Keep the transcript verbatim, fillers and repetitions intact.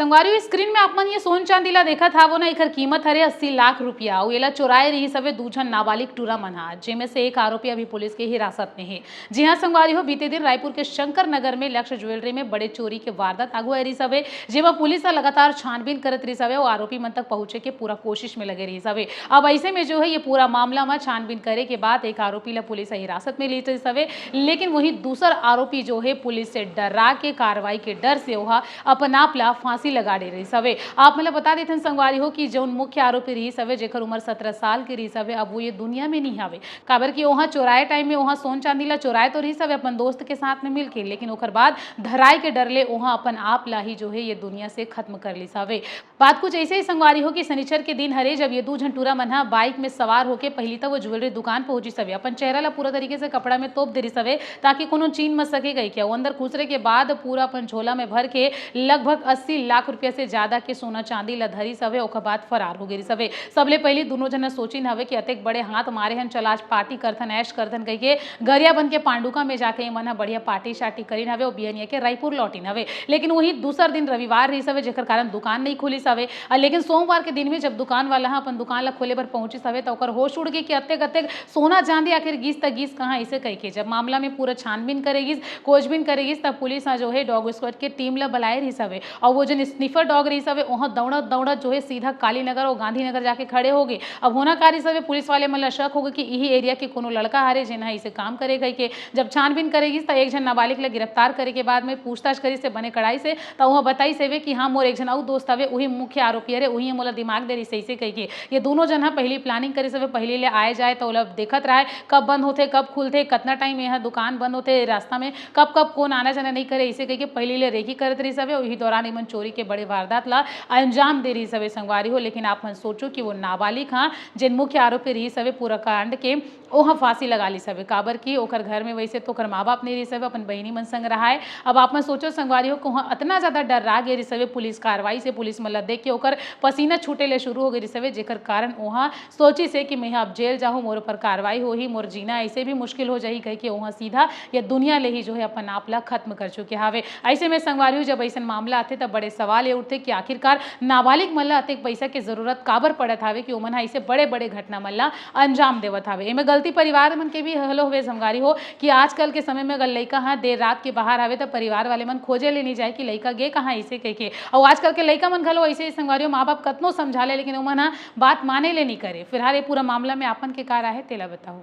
संगवारी हो, स्क्रीन में आप मन ये सोन चांदी ला देखत हावो ना, एकर कीमत हरे अस्सी लाख रुपया। अउ एला चोराए रहिस हवे दू झन नाबालिग टूरा मन हा, जेमे से एक आरोपी अभी पुलिस के हिरासत में हे। जी हाँ संगवारी हो, बीते दिन रायपुर के शंकर नगर में लक्ष्य ज्वेलरी में बड़े चोरी के वारदात आगू आए रहिस हवे, जेमा पुलिस ह लगातार छानबीन करत रहिस हवे अउ आरोपी मन तक पहुंचे के पूरा कोशिश में लगे रहिस हवे। अब ऐसे में जो है ये पूरा मामला में छानबीन करे के बाद एक आरोपी ला पुलिस ह हिरासत में लीस रहिस हवे, लेकिन वही दूसर आरोपी जो है पुलिस से डरा के कार्रवाई के डर से ओहा अपन आप ला फांसी लगा डे रहिस हवे। आप मन ला बता देथन संगवारी हो कि जउन मुख्य आरोपी रहिस हवे, जेकर उम्र सत्रह साल के रहिस हवे, अब वो ये दुनिया में नहीं हवे, काबर कि ओहा चोराए टाइम में ओहा सोन चांदी ला चोराए तो रहिस हवे अपन दोस्त के साथ में मिलके, लेकिन ओकर बाद धराए के डर ले ओहा अपन आप ला ही जो है ये दुनिया से खत्म कर लिस हवे। बात कुछ ऐसे ही संगवारी हो कि शनिचर के दिन हरे, जब ये दू झन टूरा मन ह बाइक में सवार होके पहली त वो ज्वेलरी दुकान पहुंचिस हवे, अपन चेहरा ला पूरा तरीके से कपड़ा में तोप दे रिस हवे ताकि कोनो चीन म सके कहिके। अउ अंदर घुसरे के बाद पूरा अपन झोला में भर के लगभग अस्सी लाख रुपया से ज्यादा के सोना चांदी ला धरिस हवे, ओकर बाद फरार हो गे रिस हवे। सबले पहली दूनों झन ह सोचिन हवे कि अतेक बड़े हाथ मारे हन, चल आज पार्टी करथन, ऐश करथन कहिके गरियाबंद के पांडुका में जाके ये मन ह बढ़िया पार्टी शार्टी करिन हवे अउ बिहनिया के रायपुर लौटिन हवे। लेकिन वही दूसर दिन रविवार रहिस हवे, जेकर कारण दुकान नहीं खुलिस हवे। अ, लेकिन सोमवार के दिन में जब दुकान वाला ह अपन दुकान ला खोले बर पहुंचिस हवे, त ओकर होश उड़ गे कि अतेक अतेक सोना चांदी आखिर गिस त गिस कहाँ, इसे कहिके। जब मामला में पूरा छानबीन करे गिस, खोजबीन करे गिस, तब पुलिस ह जो है डॉग स्क्वाड के टीम ला बलाए रहिस हवे। अउ वो जेन स्निफर डॉग रहिस हवे, ओह दौड़त दौड़त जो है सीधा कालीनगर अउ गांधीनगर जाके खड़े हो गे। अब होना का रहिस हवे, पुलिस वाले मन ला शक हो गे कि इही एरिया के कोनो लड़का हरे, जेन ह इसे काम करे कहिके। जब छानबीन करे गिस, त एक झन नाबालिग ला गिरफ्तार करे के बाद में पूछताछ करिस हे बने कड़ाई से, त ओह बताइस हवे कि हाँ, मोर एक झन अउ दोस्त हवे, उही मुख्य आरोपी हरे, उही मोला दिमाग दे रहिस हे, इसे कहिके। ये दूनों झन ह पहली प्लानिंग करिस हवे, पहली ले आए जाए त ओला देखत रहय, कब बंद होथे, कब खुलथे, कतना टाइम ये ह दुकान बंद होथे, रास्ता में कब कब कोन आना जाना नहीं करे, इसे कहिके पहली ले रेकी करत रहिस हवे। उही दौरान इमन चोरी के बड़े वारदात ला अंजाम दे रहिस हवे संगवारी हो। लेकिन आप मन सोचो कि वो नाबालिग ह, जेन मुख्य आरोपी रहिस हवे पूरा कांड के, ओह फांसी लगा लिस हवे, काबर कि ओकर घर में वैसे तो ओकर माँ बाप नहीं रहिस हवे, अपन बहिनी मन संग रहाय। अब आप मन सोचो संगवारी हो, कि ओह अतना ज्यादा डर्रा गे रहिस हवे पुलिस कार्रवाई से, पुलिस मन ला देख के ओकर पसीना छूटे ले शुरू हो गे रहिस हवे, जेकर कारण ओह सोचिस हे कि मैं अब जेल जाहूँ, मोर ऊपर कार्रवाई होही, मोर जीना ऐसे भी मुश्किल हो जाही कहिके ओह सीधा ये दुनिया ले ही जो है अपन आप ला खत्म कर चुके हावे। ऐसे में संगवारी हो, जब ऐसन मामला आथे, तब बड़े सवाल ये उठथे कि आखिरकार नाबालिग मन ला अतेक पैसा के जरूरत काबर पड़त हावे कि ओमन ह ऐसे बड़े-बड़े घटना मन ला अंजाम देवत हावे। एमे गलती परिवार मन के भी हलो हवे संगवारी हो कि आजकल के समय में अगर लइका ह देर रात के बाहर आवे, त परिवार वाले मन खोजे ले नहीं जाए कि लइका गे कहाँ, ऐसे कहिके। अउ आजकल के लइका मन घलो ऐसे ही संगवारी हो, माँ बाप कतनो समझा ले, लेकिन ओमन ह बात माने ले नहीं करे। फिलहाल ये पूरा मामला में आपन के का राय हे, तेला बताओ।